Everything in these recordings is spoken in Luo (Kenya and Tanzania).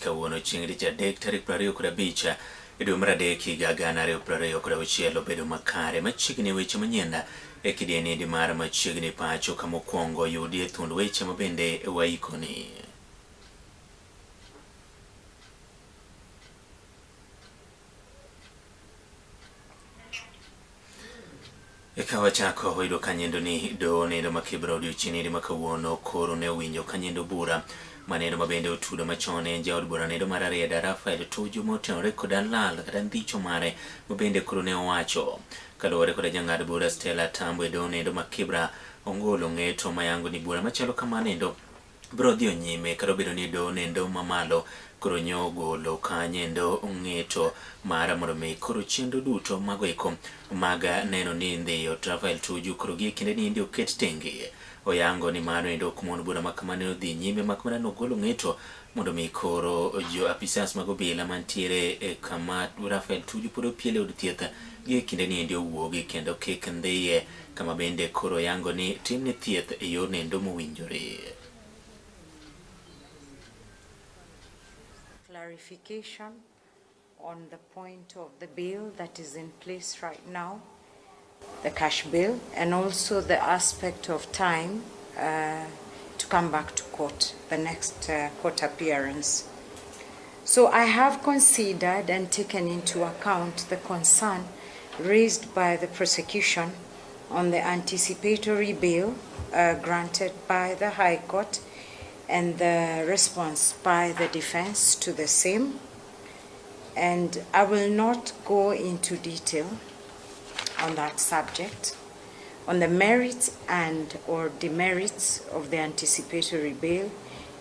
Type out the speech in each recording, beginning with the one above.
kawuono chieng' tich adek tarik 25 e dwe mar adek higa 2026 obedo makare. Machiegni weche manyien e kidieny mar machiegni pacho kama okwongo yudie thuond weche mabende waikoni. Eka wachako wayudo ka nyendo ni doho nendo ma Kibra odiochieng' nendo ma kawuono koro ne owinjo ka nyendo bura manendo ma bende otudo machon en jaod bura nendo mar Rarieda Rafael Tuju motenore koda lal kata ndhicho mare ma bende koro ne owacho kaluwore koda jang'ad bura Stella Tambo e doho nendo ma Kibra ongolo ng'eto mayango ni bura machalo kamano biro dhiyo nyime kata obedo ni doho nendo mamalo koro nyo ogolo kanyendo ng'eto mar mondo mi koro chenro duto mago eko mag neno ni ndhiyo Rafael Tuju koro gie kinde ni oket tenge. Oyango ni mano endo ok mon bura ma kamano odhi nyime mak mana nogolo ng'eto mondo mi koro jo apisas mag obila mantiere e kama Rafael Tuju pod opiele od thieth gie kinde ni endi owuogi kendo kik ndhiye kama bende koro yango ni timne thieth e yor nendo mowinjore. Clarification on the point of the bill that is in place right now, the cash bill, and also the aspect of time to come back to court, the next court appearance. So I have considered and taken into account the concern raised by the prosecution on the anticipatory bail granted by the High Court and the response by the defense to the same. And I will not go into detail on that subject, on the merits and or demerits of the anticipatory bail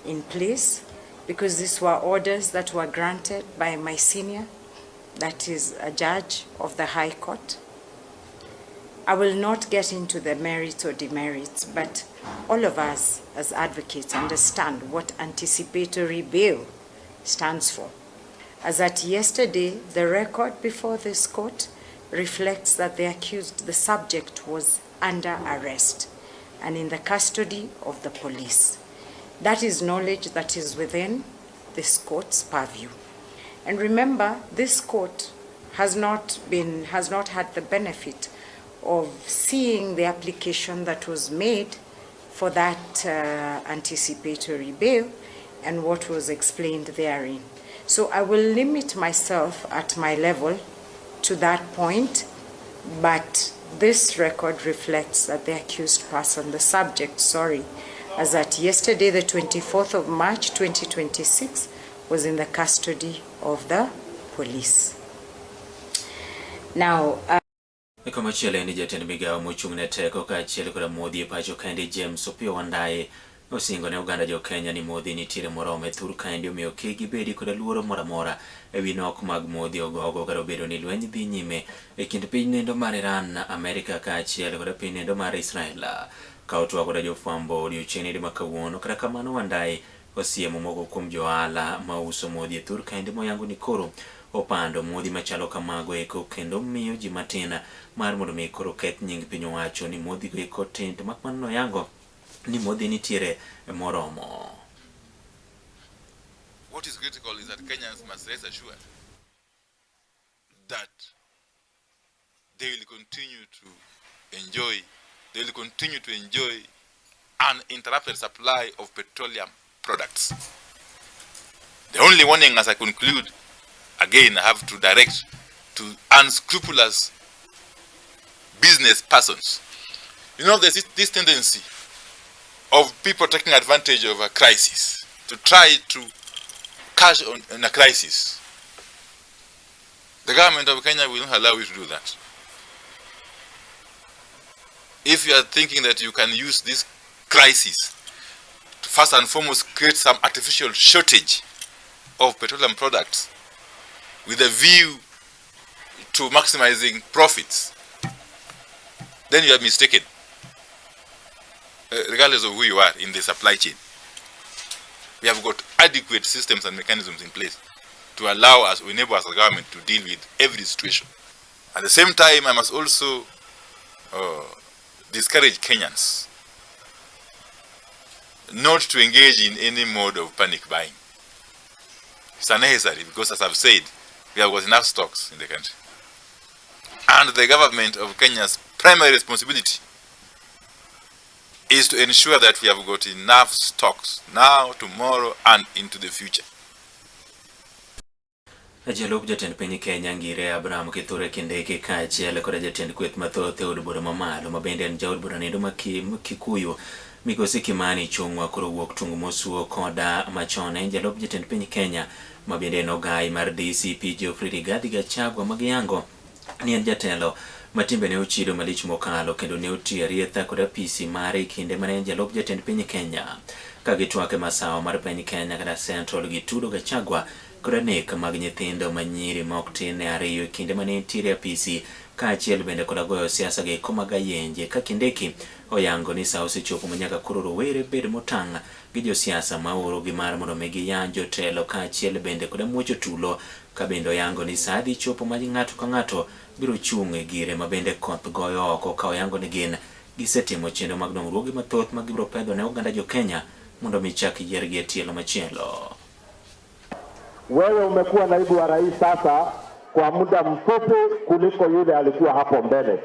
in place, because these were orders that were granted by my senior, that is a judge of the High Court. I will not get into the merits or demerits, but all of us as advocates understand what anticipatory bail stands for. As at yesterday, the record before this court reflects that the accused, the subject, was under arrest and in the custody of the police. That is knowledge that is within this court's purview. And remember, this court has not had the benefit of seeing the application that was made for that anticipatory bail and what was explained therein. So I will limit myself at my level to that point, but this record reflects that the accused person, the subject, sorry, as at yesterday, the 24th of March 2026, was in the custody of the police. Now, Komachielo en ni jatend migawo mochung' ne teko kaachiel koda modhi e pacho kaendi James Opiyo Wandayi osingo ne oganda jo Kenya ni modhi nitiere moromo e thur kaendi, omiyo kik gibedi koda luoro moro amora ewi nok mag modhi ogogo kata obedo ni lweny dhi nyime e kind piny nendo mar Iran, Amerika kaachiel koda piny nendo mar Israel. Ka otwak koda jofwambo odiochieng' ma kawuono, kata kamano Wandayi osiemo moko kuom johala mauso modhi e thur kaendi moyango ni koro opando modhi machalo kamago eko kendo miyo ji matin mar mondo mi koro keth nying piny owacho ni modhi go eko tin, to mak mana noyango ni modhi nitiere moromo. What is critical is that Kenyans must rest assured that they will continue to enjoy uninterrupted supply of petroleum products. The only warning as I conclude, again, I have to direct to unscrupulous business persons. There's this tendency of people taking advantage of a crisis to try to cash on a crisis. The government of Kenya will not allow you to do that. If you are thinking that you can use this crisis to first and foremost create some artificial shortage of petroleum products with a view to maximizing profits, then you are mistaken, regardless of who you are in the supply chain. We have got adequate systems and mechanisms in place to allow us, enable us as a government to deal with every situation. At the same time, I must also discourage Kenyans not to engage in any mode of panic buying. It's unnecessary because, as I've said, we have got enough stocks in the country. And the government of Kenya's primary responsibility is to ensure that we have got enough stocks now, tomorrow, and into the future. Jalup jatend piny Kenya Ngire Abraham Kithure Kindiki kaachiel kod jatend kweth mathoth e od bura mamalo ma bende en jaod bura nindo ma Kikuyu Migosi Kimani Ichung'wa koro wuok tung mosuo koda machon en jalup jatend piny Kenya ma bende en ogai mar DCP Geoffrey Rigathi Gachagua ma giyango ni en jatelo ma timbene ochido malich mokalo kendo ne otiyo arietha kod apisi mare e kinde mane en jalup jatend piny Kenya. Ka gitwak e masawa mar piny Kenya kata Central gitudo Gachagua kod nek mag nyithindo manyiri ma ok tin ne ariyo e kinde mane entiere e apisi kaachiel bende koda goyo siasa go eko mag ayenje ka Kindiki oyango ni sa osechopo ma nyaka koro rowere bed motang' gi josiasa ma orogi mar mondo mi giyany jotelo kaachiel bende koda muocho tulo ka bende oyango ni sa dhi chopo ma ng'ato ka ng'ato biro chung' e gire ma bende koth goyo oko ka oyango ni gin gisetimo chenro mag dongruoge mathoth ma gibiro pedho ne oganda jo Kenya mondo mi chak yiergi e tielo machielo. Wewe umekuwa naibu wa rais sasa kwa muda mfupi kuliko yule alikuwa hapo mbele.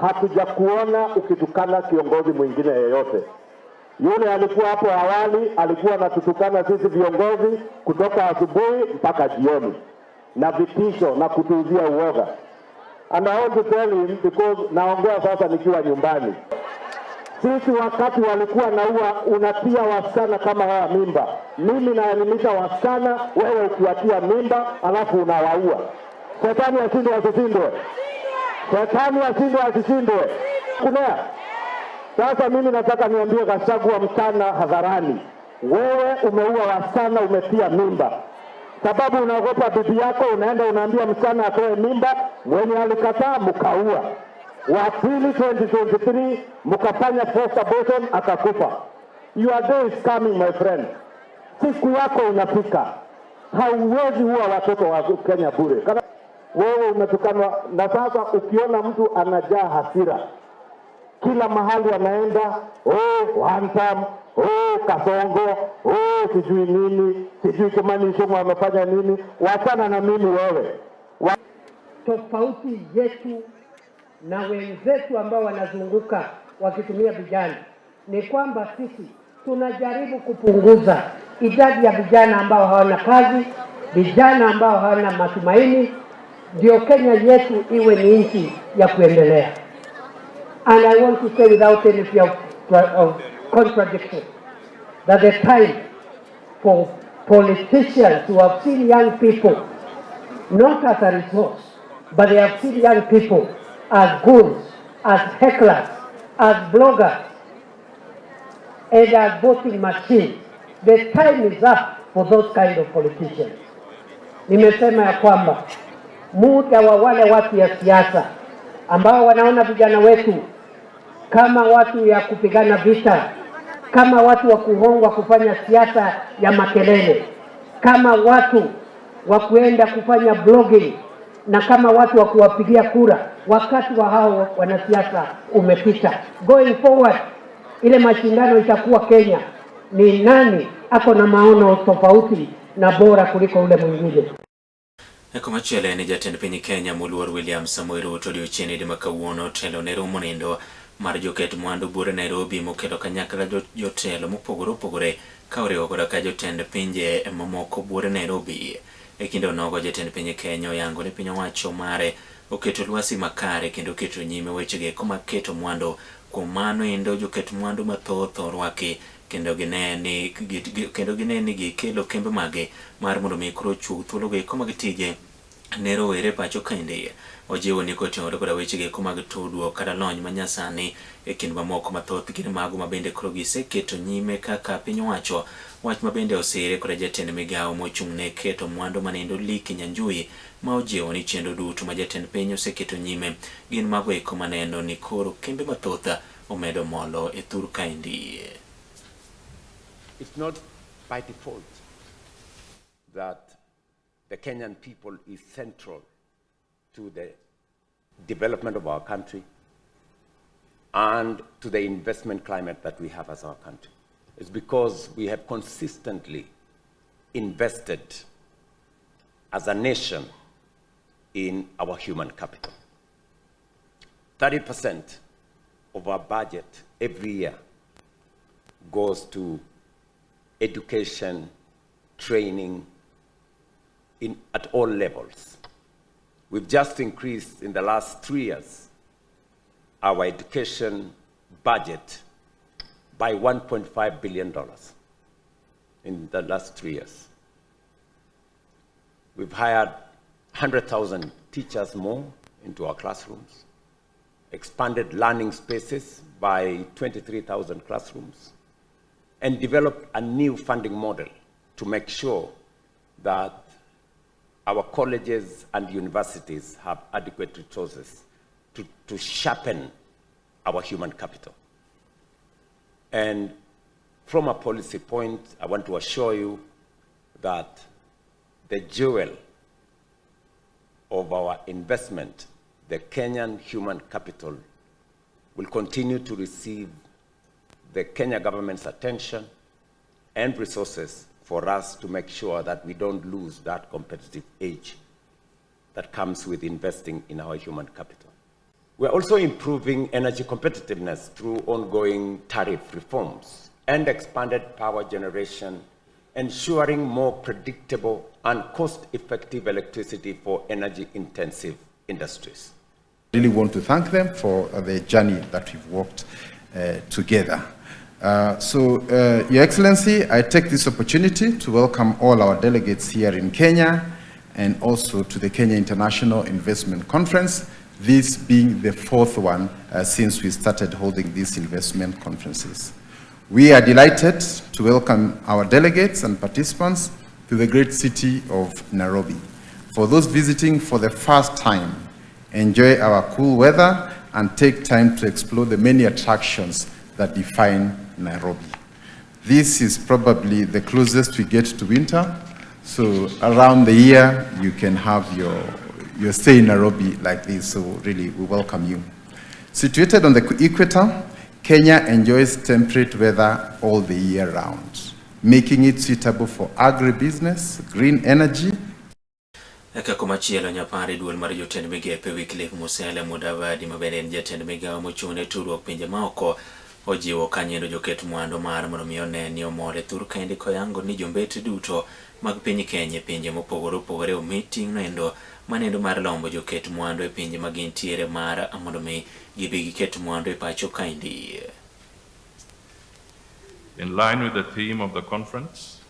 Hatujakuona ukitukana kiongozi mwingine yeyote. Yule alikuwa hapo awali alikuwa anatutukana sisi viongozi kutoka asubuhi mpaka jioni, na vitisho na kutuuzia uoga. And I want to tell him because naongea sasa nikiwa nyumbani. Sisi wakati walikuwa naua, unatia wasichana kama hawa mimba. Mimi naelimisha wasichana, wewe ukiwatia mimba alafu unawaua. Shetani ashindwe asishindwe? Shetani ashindwe asishindwe? Kuna sasa, mimi nataka niambie Gachagua mchana hadharani, wewe umeua wasichana, umetia mimba sababu unaogopa bibi yako, unaenda unaambia msichana atoe mimba, mwenye alikataa mkaua. Wa pili 2023 mkafanya forced abortion akakufa. Your day is coming my friend, siku yako inafika. Hauwezi ua watoto wa Kenya bure. Kama wewe umetukanwa, na sasa ukiona mtu anajaa hasira kila mahali anaenda, oh one time, oh Kasongo, oh sijui nini, sijui Kimani Ichung'wa amefanya nini. Wachana na mimi wewe. Tofauti yetu na wenzetu ambao wanazunguka wakitumia vijana ni kwamba sisi tunajaribu kupunguza idadi ya vijana ambao hawana kazi, vijana ambao hawana matumaini, ndio Kenya yetu iwe ni nchi ya kuendelea. And I want to say without any fear of contradiction that the time for politicians who have seen young people not as a resource, but they have seen young people as goons, as hecklers, as bloggers, and as voting machines. The time is up for those kind of politicians. Nimesema ya kwamba muda wa wale watu ya siasa ambao wanaona vijana wetu kama watu ya kupigana vita, kama watu wa kuhongwa kufanya siasa ya makelele, kama watu wa kuenda kufanya blogging na kama watu wa kuwapigia kura, wakati wa hao wanasiasa umepita. Going forward, ile mashindano itakuwa Kenya ni nani ako na maono tofauti na bora kuliko ule mwingine. Komachielo en jatend piny Kenya moluor William Samoei Ruto odiochieng' ma kawuono otelo ne romo nindo mar joket mwandu buore Nairobi mokelo kanyakla jotelo mopogore opogore ka oriwo koda ka jotend pinje mamoko buore Nairobi. E kinde onogo jatend piny Kenya oyango ni piny owacho mare oketo lwasi makare kendo oketo nyime wechego eko mag keto mwandu. Kuom mano endo joket mwandu mathoth orwaki kendo gine ni gikelo kembe mage mar mondo mi koro ochuog thuolo go eko mag tije ne rowere pacho kaendi. Ojiwo ni kotenore koda weche go eko mag tudruok kata lony manyasani e kind mamoko mathoth gin mago ma bende koro giseketo nyime kaka piny owacho. Wach ma bende osire koda jatend migawo mochung' ne keto mwandu manindo Lee Kinyanjui ma ojiwo ni chenro duto ma jatend piny oseketo nyime gin mago eko maneno ni koro kembe mathoth omedo molo e thur kaendi. It's not by default that the Kenyan people is central to the development of our country and to the investment climate that we have as our country. It's because we have consistently invested as a nation in our human capital. 30% of our budget every year goes to education, training at all levels. We've just increased in the last 3 years our education budget by $1.5 billion in the last 3 years. We've hired 100,000 teachers more into our classrooms, expanded learning spaces by 23,000 classrooms, and developed a new funding model to make sure that our colleges and universities have adequate resources to sharpen our human capital. And from a policy point, I want to assure you that the jewel of our investment, the Kenyan human capital, will continue to receive the Kenya government's attention and resources for us to make sure that we don't lose that competitive edge that comes with investing in our human capital. We're also improving energy competitiveness through ongoing tariff reforms and expanded power generation, ensuring more predictable and cost-effective electricity for energy-intensive industries. I really want to thank them for the journey that we've walked together. Your Excellency, I take this opportunity to welcome all our delegates here in Kenya and also to the Kenya International Investment Conference, this being the fourth one since we started holding these investment conferences. We are delighted to welcome our delegates and participants to the great city of Nairobi. For those visiting for the first time, enjoy our cool weather and take time to explore the many attractions that define Nairobi. This is probably the closest we get to winter, so around the year you can have your stay in Nairobi like this, so really we welcome you. Situated on the equator, Kenya enjoys temperate weather all the year round, making it suitable for agribusiness, green energy. Eka komachielo nyapar e duol mar jotend migepe Wycliffe Musalia Mudavadi ma bende en jatend migawo mochung' ne tudruok pinje maoko ojiwo kanyendo joket mwandu mar mondo mi one ni omor e thur kaendi koyango ni jombete duto mag piny Kenya e pinje mopogore opogore omi ting' noendo manendo mar lombo joket mwandu e pinje ma gintiere mar mondo mi gibi giket mwandu e pacho kaendi. In line with the theme of the conference,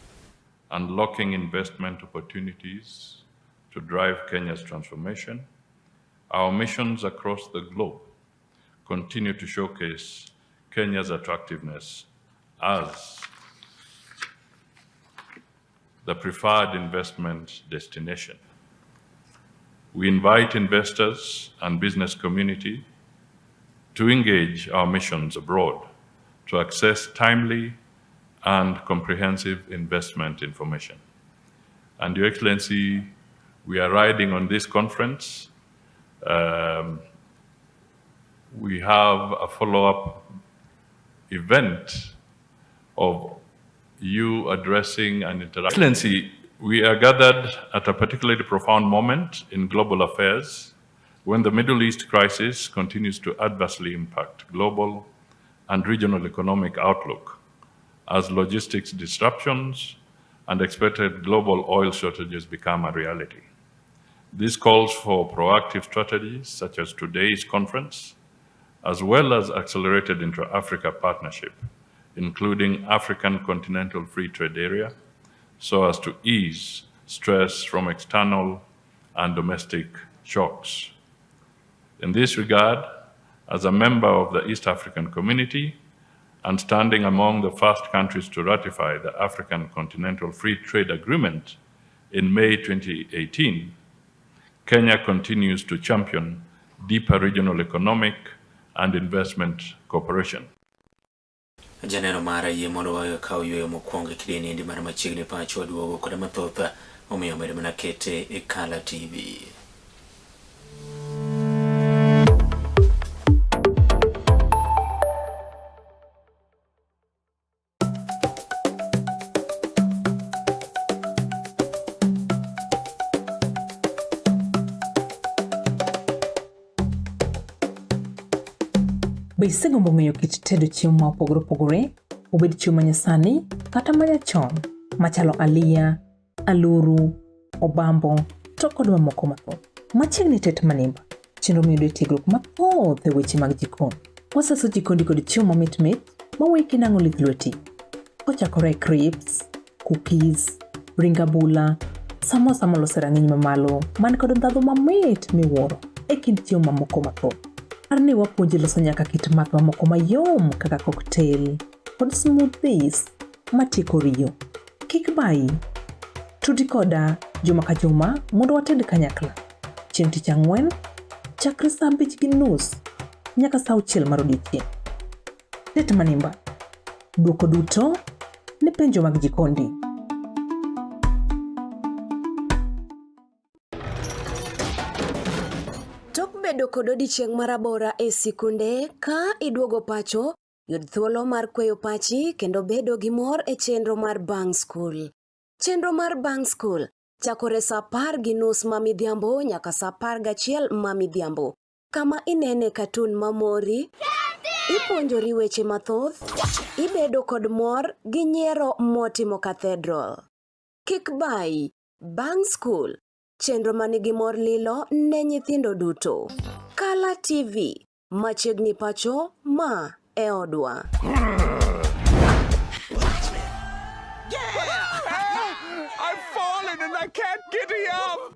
unlocking investment opportunities to drive Kenya's transformation, our missions across the globe continue to showcase Kenya's attractiveness as the preferred investment destination. We invite investors and business community to engage our missions abroad to access timely and comprehensive investment information. And Your Excellency, we are riding on this conference. We have a follow-up event of you addressing and interacting. Excellency, we are gathered at a particularly profound moment in global affairs when the Middle East crisis continues to adversely impact global and regional economic outlook as logistics disruptions and expected global oil shortages become a reality. This calls for proactive strategies such as today's conference, as well as accelerated intra-Africa partnership, including African Continental Free Trade Area, so as to ease stress from external and domestic shocks. In this regard, as a member of the East African Community and standing among the first countries to ratify the African Continental Free Trade Agreement in May 2018, Kenya continues to champion deeper regional economic and investment cooperation. Janeno mara yie mondo wakaw yweyo mokwongo e kidieny mar machiegni pacho waduogo koda mathoth omiyo med mana kete e Kala TV. Be isegombo ng'eyo kit tedo chiemo ma opogore opogore, obed chiemo ma nyasani kata ma nyachon, machalo aliya, aluru, obambo, to kod mamoko mathoth? Machiegni Tet Manimba, chenro miyudo e tiegruok mathoth e weche mag jikon. Wasaso jikondi kod chiemo mamit mit maweki nang'o lith lweti. Kochakore e crisps, cookies, ring abula, samosa molos e rang'iny mamalo man kod ndhadhu mamit miwuoro e kind chiemo mamoko mathoth. Par ni wapuonji loso nyaka kit math mamoko mayom kaka cocktail kod smoothies matieko riyo. Kik bayi. Tudi koda juma ka juma mondo wated kanyakla. Chieng' tich ang'wen, chakre saa 5:30 nyaka saa 6 mar odiechieng'. Tet Manimba. Dwoko duto ne penjo mag jikondi. Tok bedo kod odiechieng' marabora e sikunde, ka iduogo pacho, yud thuolo mar kweyo pachi kendo bedo gi mor e chenro mar Bang' Skul. Chenro mar Bang' Skul chakore saa 10:30 ma midhiambo nyaka saa 11 ma midhiambo, kama inene katun mamori, ipuonjori weche mathoth, ibedo kod mor gi nyiero motimo cathedral. Kik bayi, Bang' Skul, chenro manigi mor lilo ne nyithindo duto. Kala TV, machiegni pacho, ma e odwa. I've fallen and I can't get up.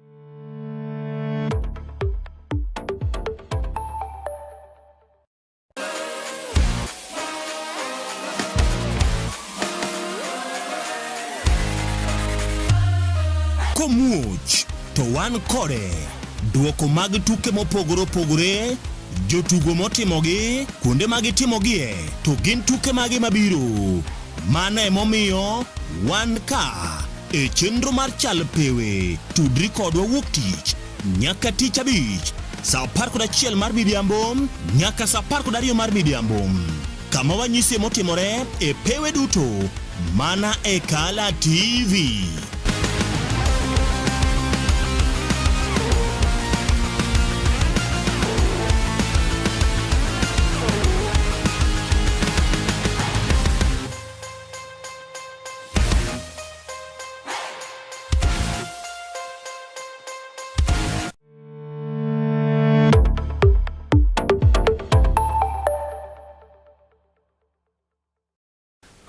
Komuoch to wan kode. Duoko mag tuke mopogore opogore, jotugo motimogi, kuonde ma gitimogie, to gin tuke mage mabiro. Mano emomiyo wan ka e chenro mar Chal Pewe. Tudri kodwa wuok tich nyaka tich abich saa 11 mar midhiambo nyaka saa 12 mar midhiambo, kama wanyisie motimore e pewe duto mana e Kala TV.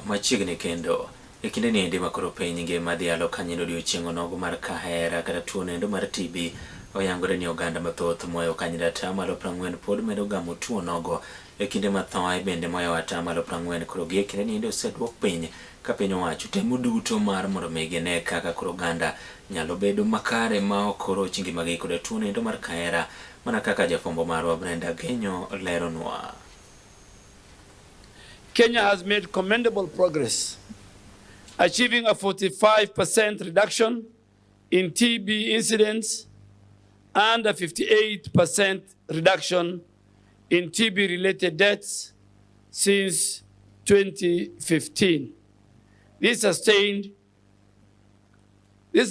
Machiegni kendo e kinde ni endi makoro piny ngima dhialo kanyo odiochieng' onogo mar kahera kata tuo nendo mar TB oyangore ni oganda mathoth moyo kanyna atamalo 40 pod medo gamo tuo nogo e kinde ma thoe bende moyo atamalo 40 koro gie kinde ni endi oseduok piny ka piny owacho temo duto mar mondo mi gine kaka koro oganda nyalo bedo makare ma ok oroch ngimagi koda tuo nendo mar kahera mana kaka jafwambo marwa Brenda Genyo leronwa. Kenya has made commendable progress, achieving a 45% reduction in TB incidence and a 58% reduction in TB-related deaths since 2015. This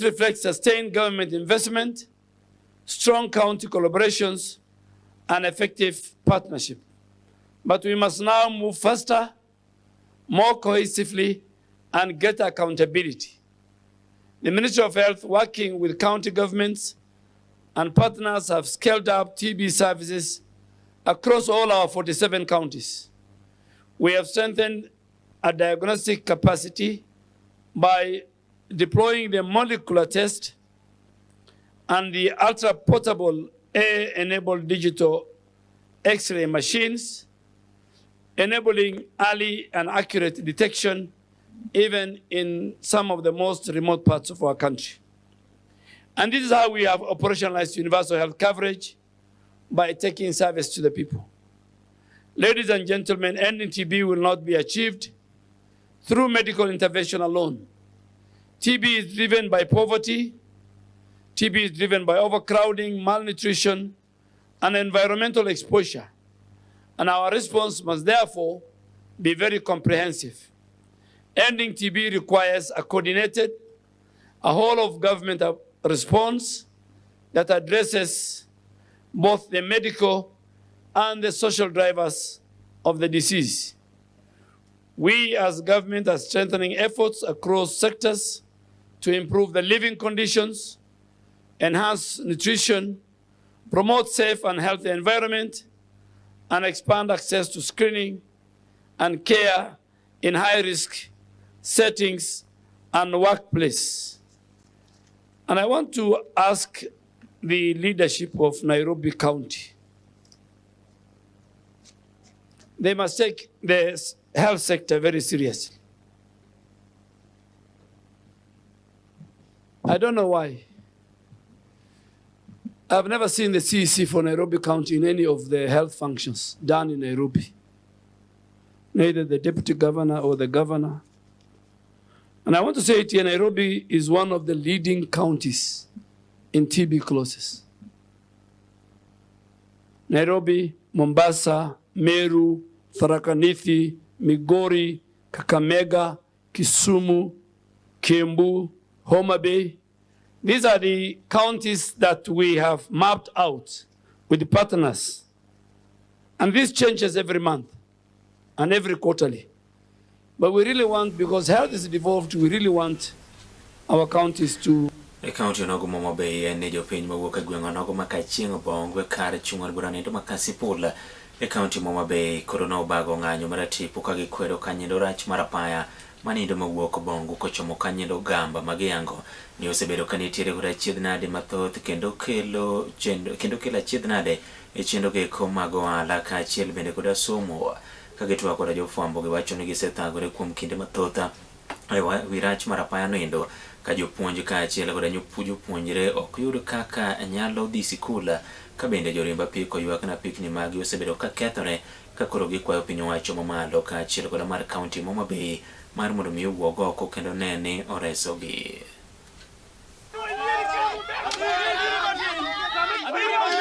reflects sustained government investment, strong county collaborations, and effective partnership. But we must now move faster, more cohesively, and get accountability. The Ministry of Health, working with county governments and partners, have scaled up TB services across all our 47 counties. We have strengthened our diagnostic capacity by deploying the molecular test and the ultra-portable air-enabled digital X-ray machines, enabling early and accurate detection even in some of the most remote parts of our country. And this is how we have operationalized universal health coverage, by taking service to the people. Ladies and gentlemen, ending TB will not be achieved through medical intervention alone. TB is driven by poverty, TB is driven by overcrowding, malnutrition, and environmental exposure. And our response must therefore be very comprehensive. Ending TB requires a coordinated, a whole of government response that addresses both the medical and the social drivers of the disease. We as government are strengthening efforts across sectors to improve the living conditions, enhance nutrition, promote safe and healthy environment, and expand access to screening and care in high-risk settings and workplace. And I want to ask the leadership of Nairobi County. They must take the health sector very seriously. I don't know why. I've never seen the CEC for Nairobi County in any of the health functions done in Nairobi. Neither the deputy governor or the governor. And I want to say it here, Nairobi is one of the leading counties in TB closes. Nairobi, Mombasa, Meru, Tharaka Nithi, Migori, Kakamega, Kisumu, Kiambu, Homa Bay. These are the counties that we have mapped out with the partners. And this changes every month and every quarterly. But we really want, because health is devolved, we really want our counties to E kaunti onogo ma Homa Bay en ni jopiny mawuok e gweng' onogo ma Kachieng' Obongwe kar chung' od bura nindo ma Kasipul e kaunti ma Homa Bay koro nobago ng'anyo maratipo ka gikwedo kanyendo rach mar apaya manindo mawuok Bongu kochomo kanyendo Gamba ma giyango ni osebedo ka nitiere kod achiedh nade mathoth kendo kelo chendo kendo kelo achiedh nade e chenro geko mag ohala kaachiel bende koda somo. Ka gitwak koda jofwambo giwacho ni gisethagore kuom kinde mathoth e wi rach mar apaya noendo ka jopuonj kaachiel koda jopuonjre ok yud kaka nyalo dhi sikul ka bende joriemb apiko ywak ni apikni maggi osebedo ka kethore ka koro gikwayo piny owacho mamalo kaachiel koda mar kaunti ma Homa Bay mar mondo mi owuog oko kendo ne ni oresogi.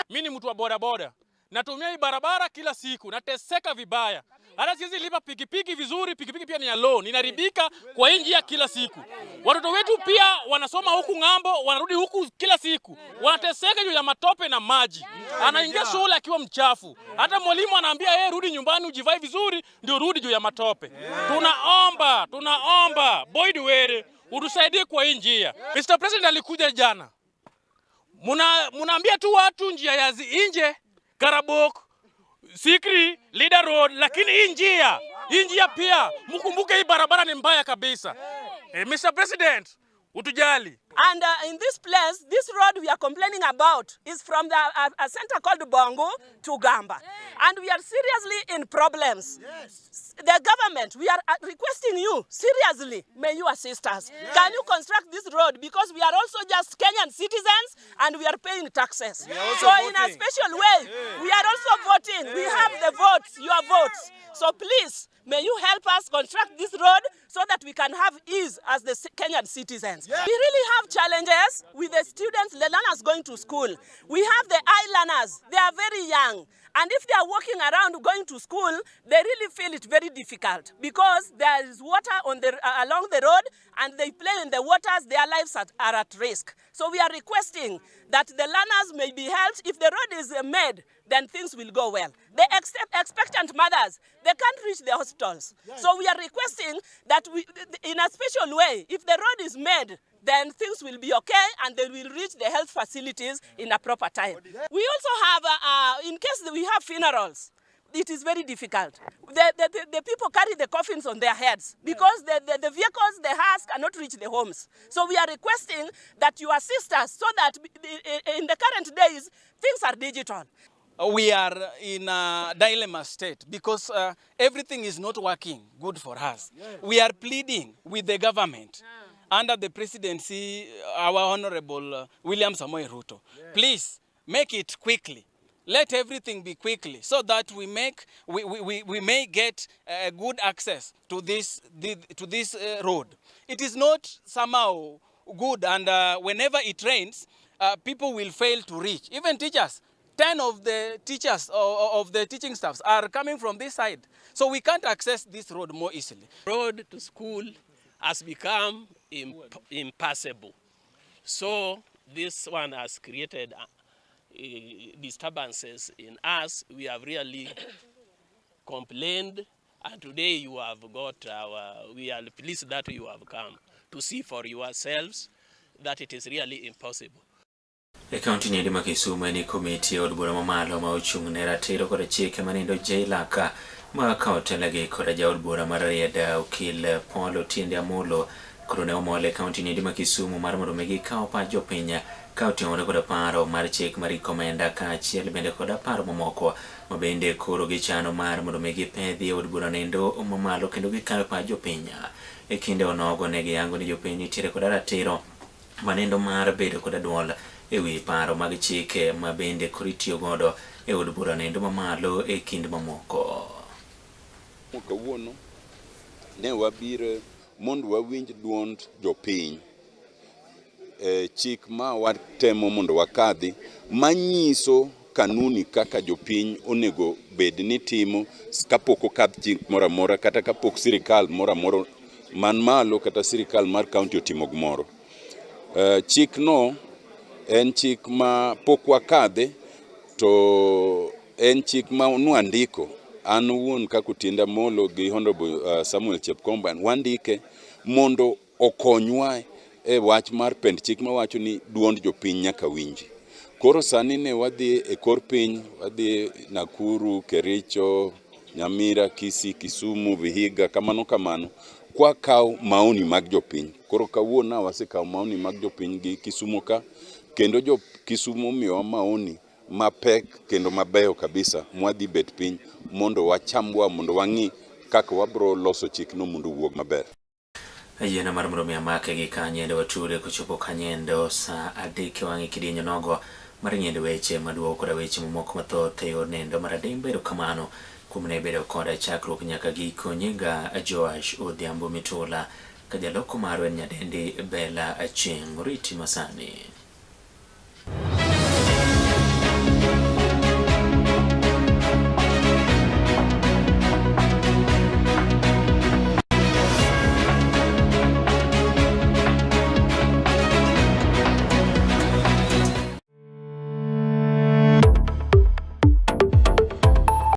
Mimi ni mtu wa bodaboda, natumia hii barabara kila siku, nateseka vibaya. Hata siwezi lipa pikipiki vizuri, pikipiki pia ni ya loan, inaribika kwa hii njia kila siku. Watoto wetu pia wanasoma huku ng'ambo, wanarudi huku kila siku, wanateseka juu ya matope na maji. Anaingia shule akiwa mchafu, hata mwalimu anaambia yeye rudi nyumbani ujivae vizuri, ndio rudi juu ya matope. Tunaomba, tunaomba Boyd Were utusaidie kwa hii njia. Mr. President alikuja jana, munaambia tu watu njia ya nje Karabok, Sikri, Leader Road, lakini hii njia pia mkumbuke hii barabara ni mbaya kabisa. Mr. President, utujali. And in this place, this road we are complaining about is from a center called Bongo to Gamba. And we are seriously in problems. Yes. The government, we are requesting you, seriously, may you assist us. Yes. Can you construct this road? Because we are also just Kenyan citizens and we are paying taxes. We are also So in a voting. special way, we are also voting. We have the votes, your votes. So please, may you help us construct this road so that we can have ease as the Kenyan citizens. Yeah. We really have challenges with the students, the learners going to school. We have the I-learners. They are very young. And if they are walking around going to school, they really feel it very difficult because there is water on the, along the road and they play in the waters, their lives are at risk. So we are requesting that the learners may be helped. If the road is made, then things will go well. The expectant mothers, they can't reach the hospitals. So we are requesting that we, in a special way, if the road is made, then things will be okay and they will reach the health facilities in a proper time. We also have, in case we have funerals, it is very difficult. The people carry the coffins on their heads because the vehicles, the hearse cannot reach the homes. So we are requesting that you assist us so that in the current days, things are digital. We are in a dilemma state because everything is not working good for us. We are pleading with the government under the presidency, our Honorable William Samoei Ruto. Please make it quickly. Let everything be quickly so that we may get good access to this road. It is not somehow good, and whenever it rains, people will fail to reach. Even teachers. 10 of the teachers of the teaching staffs are coming from this side. So we can't access this road more easily. Road to school has become impassable. So this one has created disturbances in us. We have really complained, and today you have got our, we are pleased that you have come to see for yourselves that it is really impossible. E kaunti niendi ma Kisumu en komiti e od bura mamalo ma ochung' ne ratiro koda chike manindo JLAC ma ka otelegi koda jaod bura mar Rarieda okil Paul Otiende Amolo koro ne omol e kaunti niendi ma Kisumu mar mondo mi gikaw pach jopiny ka oting'ore koda paro mar chik mar iko omenda kaachiel bende koda paro mamoko ma bende koro gichano mar mondo mi gipedhi e od bura nendo mamalo kendo gikaw pach jopiny. E kinde onogo ne giyango ni jopiny nitiere koda ratiro manendo mar bedo koda duol e wi paro mag chike ma bende koro itiyo godo e od bura nendo mamalo e kind mamoko. Kawuono ne wabiro mondo wawinj duond jopiny e chik ma watemo mondo wakadhi manyiso kanuni kaka jopiny onego bed ni timo kapok okadh chik moro amora kata kapok sirikal moro amora man malo kata sirikal mar kaunti otimo gimoro. Chikno en chik ma pok wakadhe to en chik ma nwandiko an owuon kaka Otiende Amolo gi Honorable Samuel Chepkomba wandike mondo okonywa e wach mar pend chik mawacho ni duond jopiny nyaka winji. Koro sani ne wadhi e kor piny, wadhi Nakuru, Kericho, Nyamira, Kisii, Kisumu, Vihiga, kamano kamano, kwakawo maoni mag jopiny. Koro kawuono wasekawo maoni mag jopiny gi Kisumu ka, kendo jo Kisumu omiyowa maoni mapek kendo mabeyo kabisa mwadhi bet piny mondo wachambwa mondo wang'i kaka wabro loso chikno mondo owuog maber. Ayiena mar mondo mi amake gi kanyendo wature kochopo kanyendo saa adek e wang'e kidienyo nogo mar ng'iendo weche maduogo koda weche mamoko mathoth e yor nendo mar adimba. Erokamano kuom ne bedo koda chakruok nyaka giko. Nyinga Joash Odhiambo Mitula ka jaloko marwa en nyadendi Bella Achieng'. Oriti masani.